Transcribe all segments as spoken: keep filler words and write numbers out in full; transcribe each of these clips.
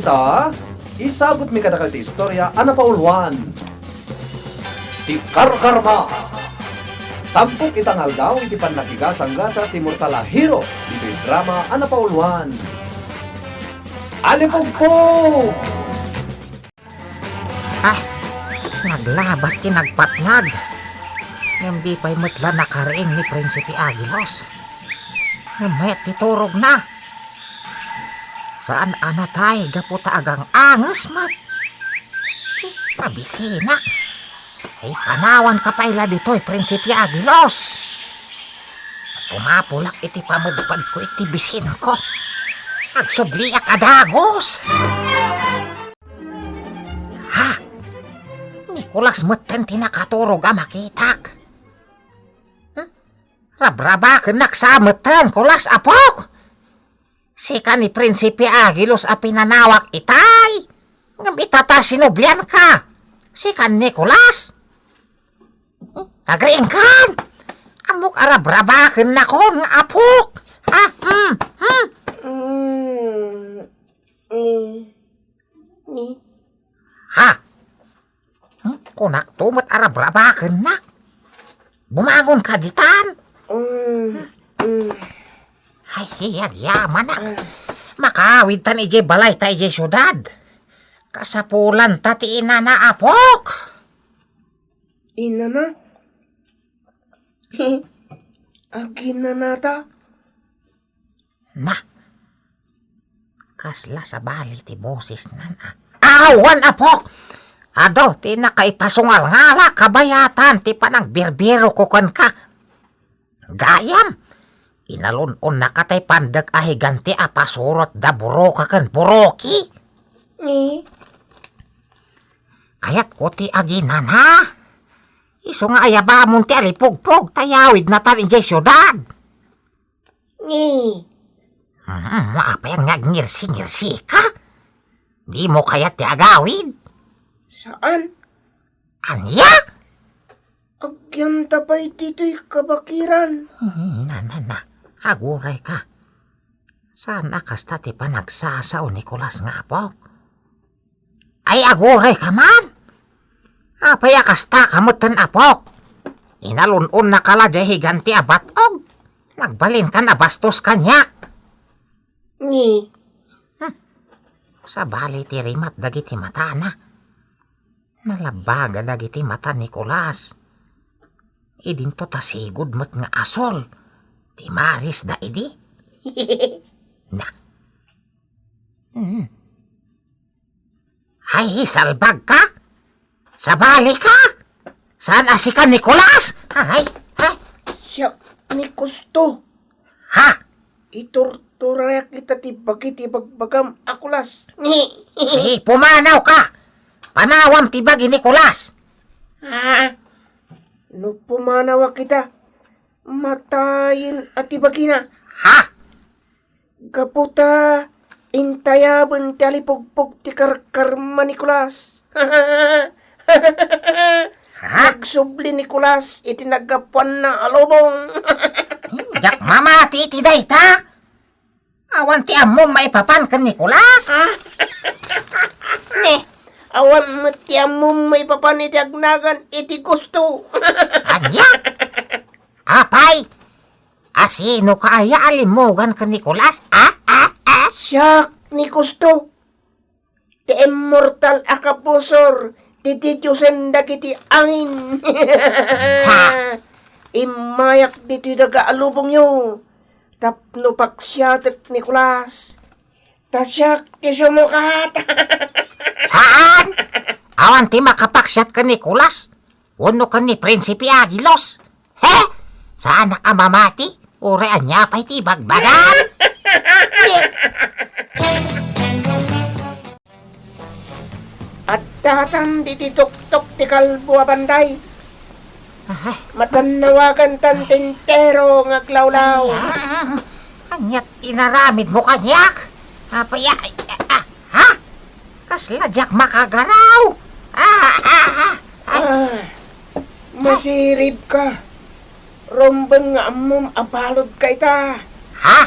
Ta, isagutmi kadakayo ti istorya a napauluan, ti Karkarma. Tampok ita nga aldaw iti pannakigasa-gasa ti mortal a hero ditoy drama a napauluan, Alipugpog! Ah, naglabas ti nagpatnag. Ngem di pay met la nakariing ni Prinsipe Agilos. Ngem mayat ti turogna. Saan a natay gapu ta agang-anges met. Nabisinak. Ay, panawanka pay la ditoy, Prinsipe Agilos. Sumapulak iti pamedpadko iti bisinko. Agsubliak a dagus. Ha? Nicolas metten ti nakaturog a makitak. Hmm? Rabrabakennak sa metten, Colas, apok! Sika ni Prinsipe Agilos a pinanawak itay. Ngem ita ta sinublianka. Sika ni Nicolas. Hmm? Agriingkan. Ammok a rabrabakennakon nga apok. Ha? Hmm? Hmm? Mm. Ni? Ha? Hmm? Kunakto met a rabrabakennak. Bumangonka ditan. Mm, mm. Ay, agyamanak. Ah. Makaawidtan idiay balayta idiay siudad. Kasapulanta ti inana, apok. Inana? Aginanata? Na, kasla sabali ti bosesnan a. Awan, apok! Adu ti nakaipasungalngala, kabayatan ti panangbirbirokko kenka. Gayam, inalun-onnaka tay pandek a higanti a pasurot da Buroka ken Buroki. Ni? Kayatko ti aginana. Isu nga ayabamon ti alipugpog, ta yawidnatan idiay siudad. Ni? Hmm, apay nga agngirsi-ngirsi ka? Dimo kayat ti agawid? Saan? Ania? Agyanta pay ditoy kabakiran. Hmm, na, na, na. Aguray ka. Saan a kasta ti panagsasao ni Colas nga apok? Ay, aguray ka man! Apay a kasta ka metten, apok? Inalun-onnaka la diay higanti a bat-og. Nagbalinkan a bastos kaniak. Ni? Hmm. Sabali ti rimat dagiti matana. Nalabbaga dagiti mata ni Colas. Idinto ta sigud met nga asol ti marisda idi. Na. Hmm. Ay, salbag ka? Sabali ka? Saan a sika, Nicolas? Ay, ay. Siak ni Kusto. Ha? Iturturayak ita ti bagi ti bagbagam a Colas. Ay, pumanaw ka! Panawam ti bagi ni Colas. Ah, no pumanawak ita, matayen a ti bagina. Ha? Gapu ta intayaben ti alipugpog ti karkarma ni Colas. Ha? Nagsubli ni Colas iti naggapuanna a lubong. Diak mamati iti dayta. Awan ti ammom maipapan ken ni Colas. Ah? Ne, awan met ti ammom maipapan iti agnagan iti Kusto. Ania? Apay? Asino ka aya a limmugan ken ni Colas? Ah, ah, ah? Siak ni Kusto. Ti immortal a kapusor ti didiosen dagiti angin. Ha? Immayak ditoy daga a lubongyo tapno paksiatek ni Colas. Ta siak ti sumukat. Saan? Awan ti makapaksiat ken ni Colas wenno ken ni Prinsipe Agilos. He? Saanak a mamati? Uray ania pay ti ibagbagam? Addatan ditoy tuktok ti kalbo a banday. Aha. Matannawagantan ti entero nga aglawlaw. Ah, ania ti inaramidmo kaniak? Apay, ah, ah, ha? Kasla diak makagaraw. Ah, ah, ah, ah. Ah, masirib ka. Rumben nga ammom a balud ka ita. Ha?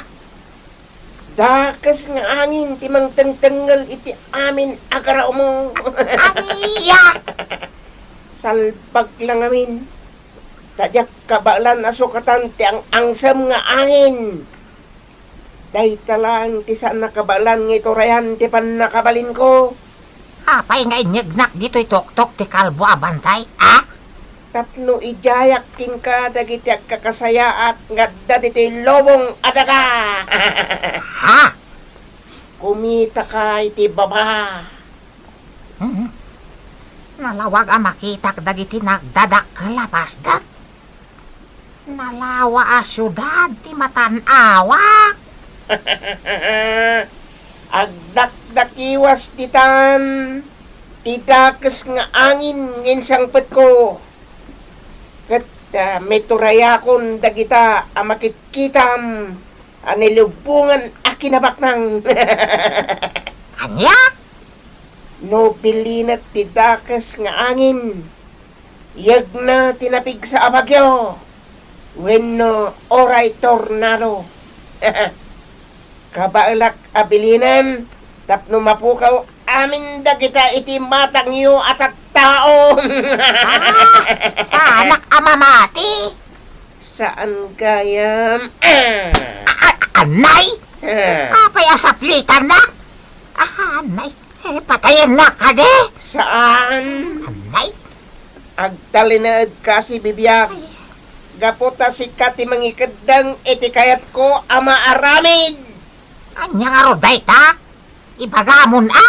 Dakes nga angin ti mangtengtengngel iti amin a garaomo. Ania? Salbag la ngamin. Ta diak kabaelan a sukatan ti ang-angsem nga angin. Dayta laeng ti saan a kabaelan nga iturayan ti pannakabalinko. Apay nga inyegnak ditoy tuktok ti kalbo a bantay, a? Tapno idiayak kenka dagiti agkakasayaat nga adda ditoy lubong a daga. Ha? Kumitaka iti baba. Hmm. Nalawag a makitak dagiti nagdadakkel a pasdek. Nalawa a siudad ti matan-awak. Agdakdakiwas ditan ti dakes nga angin nga insangpetko. Ket, ah, miturayakon dagita a makitkitam a nilubongan a kinabaknang. Ania? No bilinek ti dakes nga angin, yegna ti napigsa a bagyo, wenno uray tornado. Kabaelak a bilinen tapno mapukaw amin dagita iti matangyo a tattao. Ah, saanak a mamati? Saan gayam? Ah! A-, a-, anay? Ah. Apay a saplitannak? Ah, anay. Eh, patayennak kadi? Saan? Anay? Agtalinaedka, si bibiag. Gapu ta sika ti mangikeddeng iti kayatko a maaramid. Ania ngarud dayta? Ibagamon, a?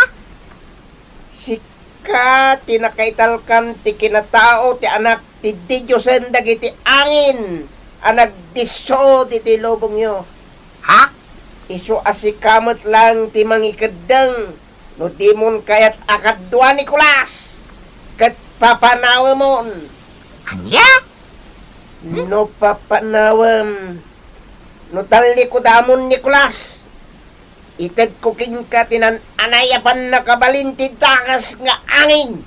Sika ti nakaitalkan ti kinatao ti Anak ti didiosen dagiti angin a nagdisso ditoy lubongyo. Ha? Isu a sika met laeng ti mangikeddeng no dimon kayat a kadua, Nicolas, ket papanawemon. Ania? No papanawem, no tallikodamon, Nicolas, itedko kenka ti nan-anay a pannakabalin ti dakes nga angin.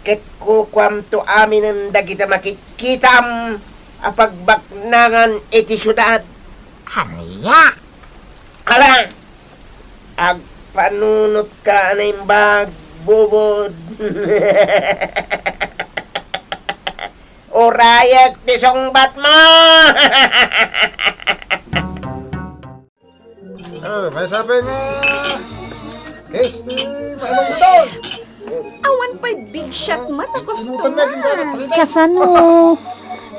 Ket kukuamto aminen dagiti makitkitam a pagbaknangan iti siudad. Ania? Ala, agpanunotka a naimbag, bubod. Urayek ti sungbatmo! Oh, may sabi nga, Christy, paano mo to? Awan pa'y big shot met a customer. Kasano?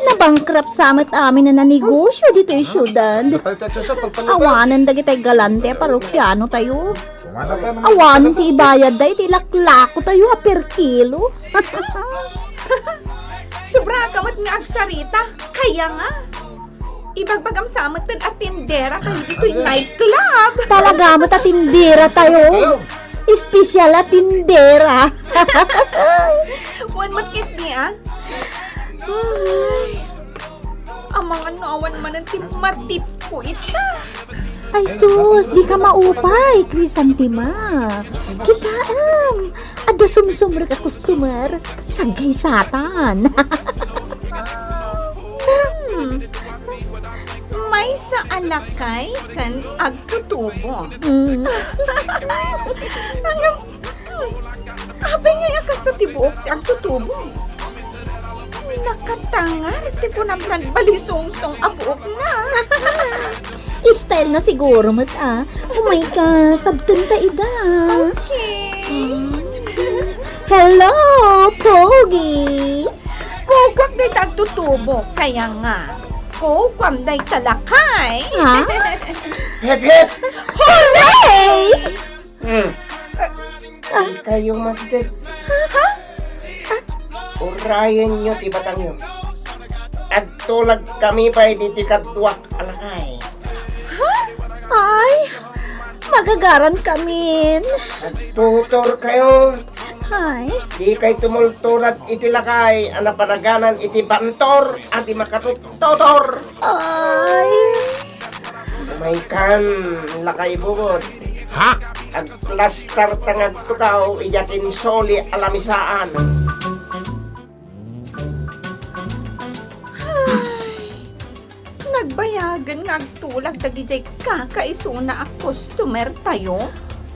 Nabankrupt sa met amin a nanegosyo ditoy siudad. Awanen dagitay galante a parokiano tayo. Awanen ti ibayadda iti laklako tayo a per kilo. Sobra ka met nga agsarita. Kaya nga. Ibagbagam sa met a tindera tayo ditoy nightclub. Talaga met a tindera tayo. Special a tindera. Wen met ketdi, a? Ay. Amangan no awan manen ti matipko ita. Ay sus, dika maupay, Crisantima. Kitaem, adda sumsumrek a customer, saggay satan. Hmm. Maysa a lakay ken agtutubo. Mm. Ngem, apay ngay a kasta ti buok ti agtutubo? Nakatangar ti kunam lan balisungsong a buokna. Style na siguro met, a. Umay ka, sabten ta ida. Okay. Mm. Hello, Pogi! Kukuak dayta agtutubo, kaya nga, kukuam dayta lakay. Ha? Hep, hep! Hooray! Hmm. Di kayo masdek. Ha? Urayenyo ti batangyo. Agtulagkami pay diti kaduak a lakay. Ha? Ay, magagaran kamin. Agtutor kayo. Ay. Di kay tumulturat iti lakay a napanaganan iti bantor a di makatuttutor. Ay. Umaykan, lakay bubod. Ha? Agplastar ta nga agtukaw idiay tinsuli a lamisaan. Ay, nag- Bayagen nga agtulag dagidiay kakaisuna a customer tayo?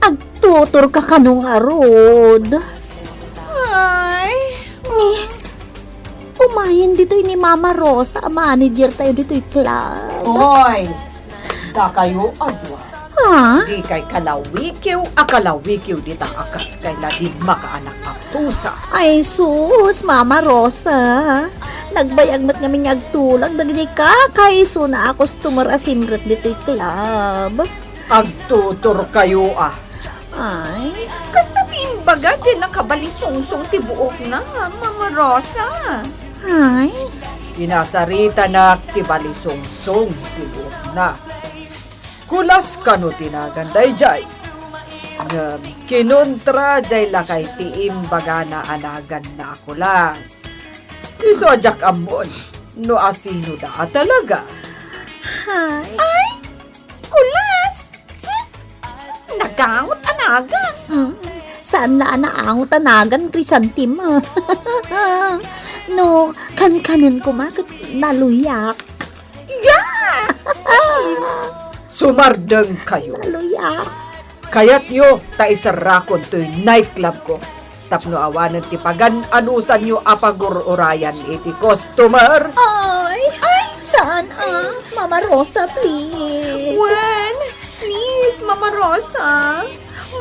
Agtuturka kano ngarud? Ay, ni, umayen ditoy ni Mama Rosa a manager tayo ditoy club. Hoy! Dakayo a dua. Ha? Dikay kalawikiw a kalawikiw dita a kas kayla di makaanak a pusa. Ay sus, Mama Rosa. Nagbayag met ngamin nga agtulag dagiti kakaisuna a customer a simrek ditoy club. Agtuturkayo a. Ay, kasta ti imbaga diay nakabalisungsong ti buokna, Mama Rosa. Ay. Pinasaritanak ti balisungsong ti buokna. Kulas kano ti nagan daydiay. Ngem kinuntra diay lakay ti imbagana a naganna a Kulas. Isu a diak ammon no asino da a talaga. Ay. Ay, Kulas! Hmm? Nagangot a nagan. Hmm. Saan la a naangot a nagan, Crisantim? No, kankanen koma ket naluyak. Yeah! Sumardeng kayo. Naluyak. Kayatyo ta iserrakon toy nightclub ko tapno awanen ti pagan-anusanyo a pagur-urayan iti customer? Ay, ay, saan a? Mama Rosa, please. Wen, please, Mama Rosa.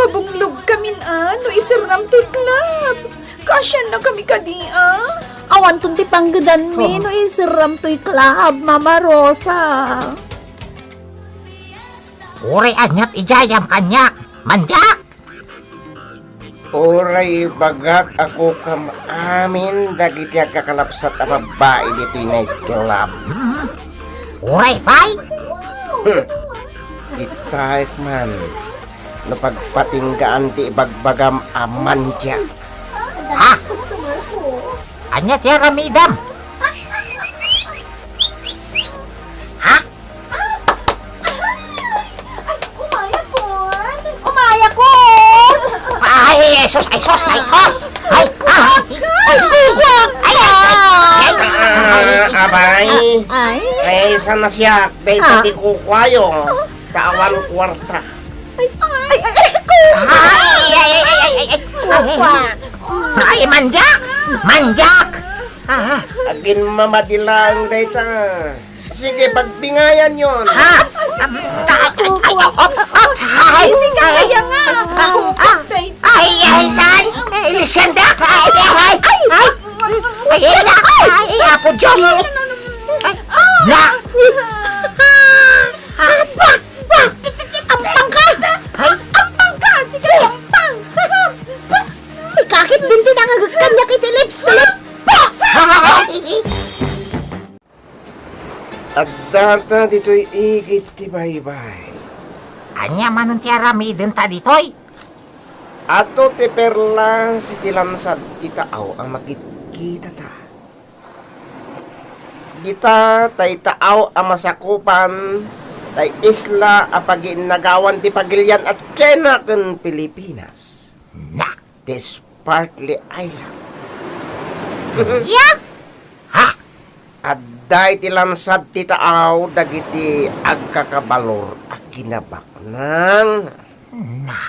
Mabunglog kamin a no iserram ti club. Kaasianna kami kadi a. Awanton ti panggedanmi no iserram toy club, Mama Rosa. Uray aniat idiay a kaniak, Mandiak! Uray ibagak a kukam amin dagiti agkakalapsat a babbai ditoy nightclub. Hmm? Uray pay? Hmm. Ditaek man no pagpatinggaan ti ibagbagam a Mandiak. Ha? Ania ti aramidem? Ha? Ay, umayakon! Umayakon! Ay, ay, sus, ay, sus, ay, sus! Ay, ah! Ay, kukwak! Ay, ay, ay, ay, ay, Ah, abay. Ay. Ay, saan na siya? Dahil Ah. pati kukuayo. Tawan kwarta. Ay, ay, ay, ay, kukwak! Ay, ay, ay, ay, ay, ay. Kukwak! Ay, Mandiak! Mandiak! Ah. Agin mamadilang dayta. Sige, pagbingayan yon. Ha? Ay, ay, ay, ay, ops, ops. Ay, ay, ay, ay, ay, saan? Ay, Lucianda. Ay, ay, ay, ay. Ay, ay, na. Ay, Apo Diyos. Ay, na. Apa, apa. Ampang ka. Ay. Ampang ka. Sige, ampang. Sika ket din ti nangagek kaniak iti lips to lips. Addata ditoy igid ti baybay. Ania manen ti aramidenta ditoy? Adu ti perlas iti lansad ti taaw a makitkitada. Dita tay taaw a masakupan tay isla a pagiinnagawan ti Pagilian a China ken Pilipinas. Na! Ti Spratly Island. Ya? Ha? Adda iti lansad ti taaw dagiti agkakabalor a kinabaknang. Na.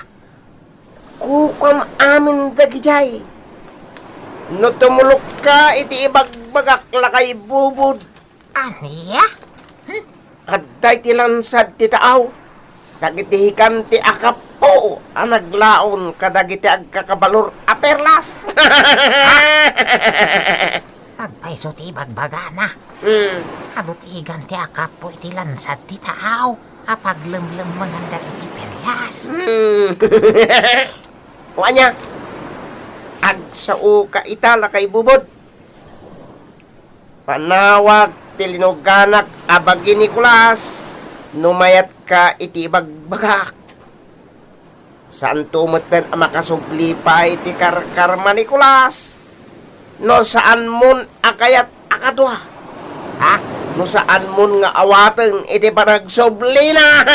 Kukam amin dagidiay. No tumulokka iti ibagbagak lakay bubod. Ania? Hmm? Adda iti lansad ti taaw dagiti higante a kapo a naglaon kadagiti agkakabalor a perlas. Agpayso ti ibagbagana. Hmm. Adu ti higante a kapo iti lansad ti taaw a paglemlemmengan dagiti perlas. Hmm. O ania? Agsaoka ita, lakay bubod. Panawag ti linuganak a bagi ni Kulas no mayatka iti ibagbagak. Saanto metten a makasubli pay ti karkarma ni Kulas no saanmon a kayat a kadua. Ha? No saanmon nga awaten iti panagsublina.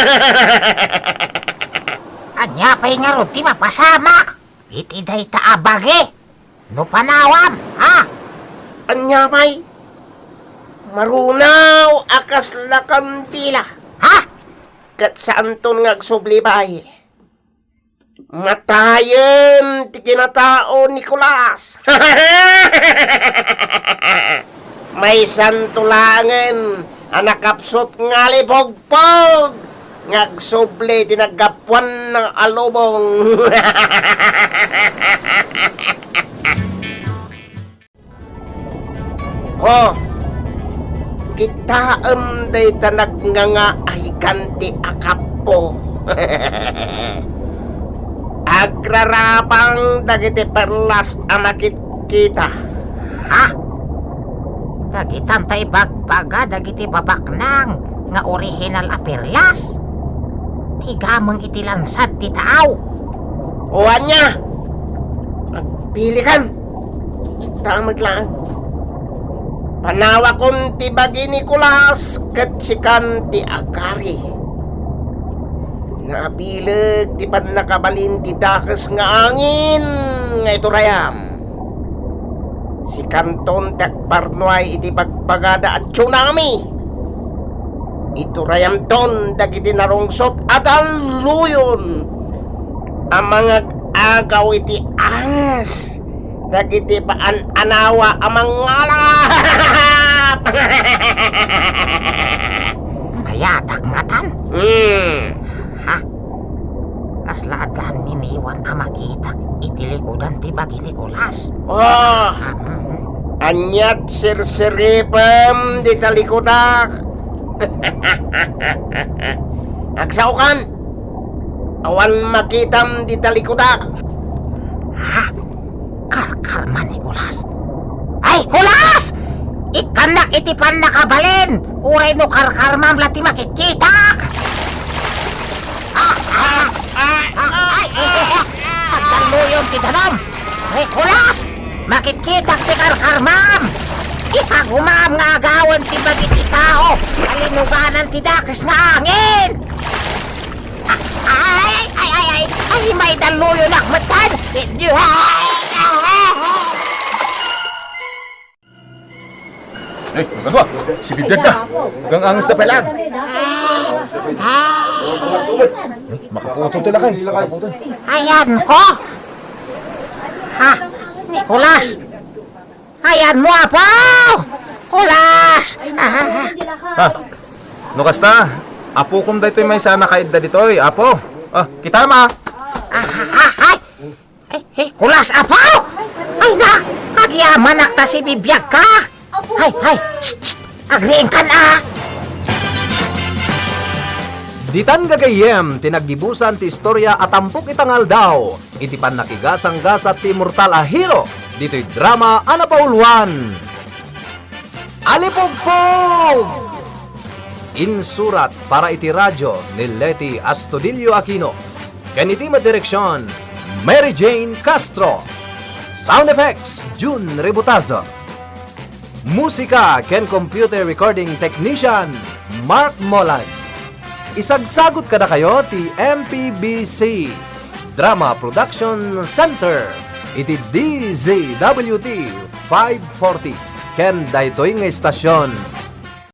Ania pay ngarud ti mapasamak iti dayta a bagi? No panawam, ha? Ania pay? Marunaw a kasla kandila. Ha? Ket saanton nga agsubli, bay. Matayen ti kinatao ni Nicolas. Maysanto laengen a nakapsut nga alipugpog nga agsubli ti naggapuanna a lubong. Oh, kitaem dayta nagnganga a higanti a kappo. Agrarapang dagiti perlas a makitkita. Ha? Dagitan ta ibagbaga dagiti babaknang nga orihinal a perlas. Ti gameng iti lansad ti tao. O ania? Agpilikan. Ita met laeng. Panawakon ti bagi ni Nicolas ket sikan ti agari. Nabileg ti pannakabalin ti dakes nga angin nga iturayam. Sikanton ti agparnuay iti bagbagada a tsunami. Iturayamton dagiti narungsot a dalluyon a mangag-agaw iti anges dagiti paan-anawa a mangalap. Ayatak ngatan? Hmm. Ha? Kasla adda niniwan a makitak iti likudan ti bagi ni Nicolas. Oh! Ah, mm, mm. Aniat sirsiripem dita likudak? Agsaokan! Awan makitam dita likudak. Ha? Karkarma ni Nicolas. Ay, Nicolas! Ikkannak iti pannakabalin! Uray no karkarmam la ti makitkitak! Ah, ah, ah, ah, ay, eh, eh, eh, agdalluyon ti danum! Nicolas! Makitkitak ti karkarmam! Ipagumam nga agawen ti bagi ti tao! Kalinuganan ti dakes nga angin! Ay, ay, ay, ay, ay, maidalluyonak metten. Eh, ano ba? Si Bibiag ka. Hanggang angas na pala. Eh, makaputol to lakay. Makaputol. Ayan ko. Ha? Nicolas. Ayan mo, Apo! Kulas! Ah, ah, ah. Ha? No kasta, apokom daytoy maysa a nakaidda ditoy, Apo. Ah, kitam, ah. Ah, ah, ah, ay! Ay, ay, kulas, Apo! Ay na! Agyamanak ta si Bibiag ka! Ay, ay! Shh, shh! Agriingkan, ah! Ditan gagayyem ti naggibusan ti istorya a tampok ita nga aldaw. Iti pannakigasanggasat ti immortal a hero ditoy drama a napauluan, Alipugpog! Insurat para iti radio ni Leti Astudillo Aquino ken iti madireksion, Mary Jane Castro. Sound effects, Jun Rebutazo. Musika ken computer recording technician, Mark Molag. Isagsagut kadakayo ti M P B C Drama Production Center iti D Z W T five forty ken daytoy nga istasyon.